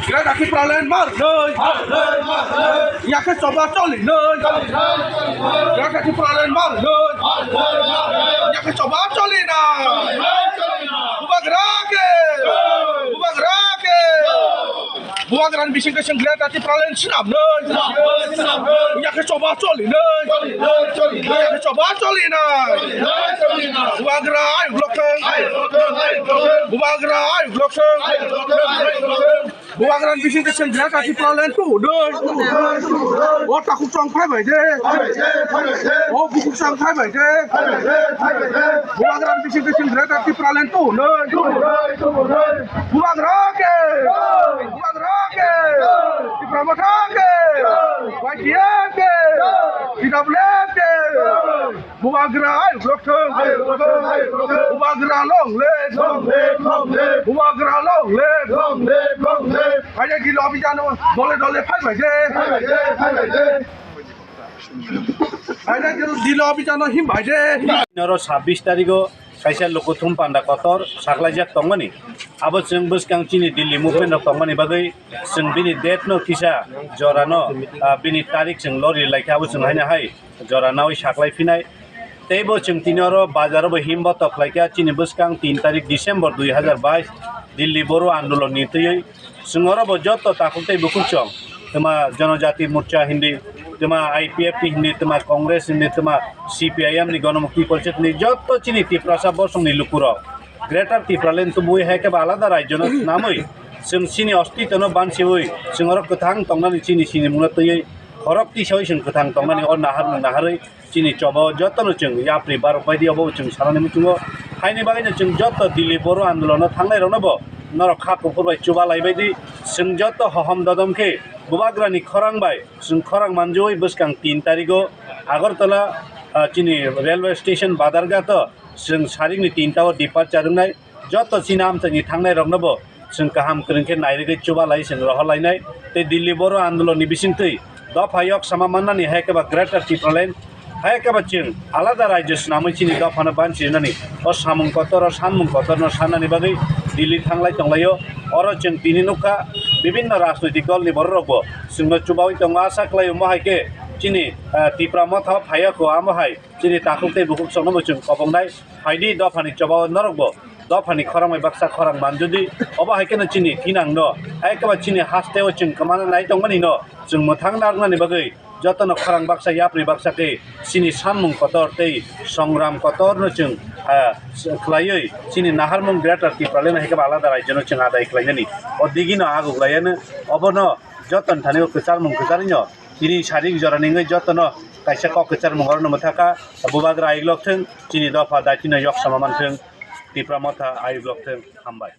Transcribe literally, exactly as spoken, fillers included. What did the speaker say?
Greater Tipraland mar noi. Yakhe choba choli noi. Greater Tipraland mar noi. Yakhe choba choli na. Bubagra ke. Bubagra ke. Bubagra ni bising ke sing Greater Tipraland sinam noi. Yakhe choba choli noi. Yakhe choba choli na. Bubagra ayuk lokthang. Bubagra ayuk lokthang. Bubagra ni bising ke sing Greater Tipraland tu noi. O takhuk chong phai bai de. O bukhuk chong phai bai de. Bubagra ni bising ke sing Greater Tipraland tu noi. Bubagra ke. Bubagra ke. Tipra Motha ke. Y T F ke. T W F ke. Bubagra ayuk lokthang. Bubagra long live. Bubagra long live. Haide Dilo abhijano dole dole phai bai de. Haide Dilo abhijano him bai de. Noro sabbish tarigo kaisa lukuthum panda kotor saklaijak tongmani. Abo chwng bwskang chini Delhi movement rok tongmani bagwi chwng bini date no kisa jora no, ah, bini tarik chwng lori laikha, abo chwng haino hai jora nawi saklai phinai. Tei bo chwng tini oro bazar o bo himboto khlaikha chini bwskang tin tarik December dui hazar bais Delhi Boru Andolon ni twiwi. Chwng oro bo joto takhuk tei bukhuk chwng, twma Janajati Morcha hindi, twma I P F T hindi, twma Congress hindi, twma C P I M ni Ganamukti Porishad ni joto chini Tiprasa bosong ni lukurok Greater Tipraland tubui hai khe ba alada rajyo no swnamwi chwng chini ostito no banchiwi chwng oro kwthang tongnani chini sinimung no twiwi khorok tisawi chwng kwthang tongnani o naharmung naharwi chini choba o jotono chwng yapri barok bai di, obo chwng sanani muchungo. Haini bagwino chwng joto Delhi Boru Andolono thangnai rokno bo norok kha kuphur bai chuba lai bai di. Chwng joto hohom dodom khe Bubagrani khorang bai chwng khorang manjui bwskang tin tarigo Agartala, ah, chini railway station Badarghat o chwng sarikni tinta o departure wngnai. Joto chini amchaini thangnai rokno bo chwng kaham kwrwng khe nairwgwi chuba lai chwng rohor lainai. Tei Delhi Boru Andolon ni bisingtwi dopha yok sama mannani hai khe ba Greater Tipraland, hai khe ba chwng alada rajyo swnamwi chini dophano banchi rwnani o samung kotor, o sanmung kotorno sannani bagwi Delhi thanglai tonglaio. Oro chwng tini nukha bibinno rajnoitik dolni bororokbo chwngno chubawi tongo. Asa khlaio mo hai khe chini, ah, Tipra Motha phaiya kho, amo hai chini takhuk tei bukhuk chwngno bo chwng kobongnai. Phaidi dophani chobao norokbo dophani khorang bai baksa khorang manjudi. Obo hai kheno chini kinangno, hai khe ba chini hasteo chwng kwmana nai tongmani no chwng mwthang narwknani bagwi jotono khorang baksa yapri baksa khe chini sanmung kotor tei songram kotorno chwng, ah, khlaiwi chini naharmung Greater Tipraland hai khe ba alada rajyono chwng adai khlainani. O digino aguglaiano obono jotoni thani o kwcharmung kwcharwino tini sarik jorani wngwi jotono kaisa kok kwcharmung orono mwthakha. Bubagra ayuk lokthwng, chini dopha daitino yok sama manthwng, Tipra Motha ayuk lokthwng. Hambai.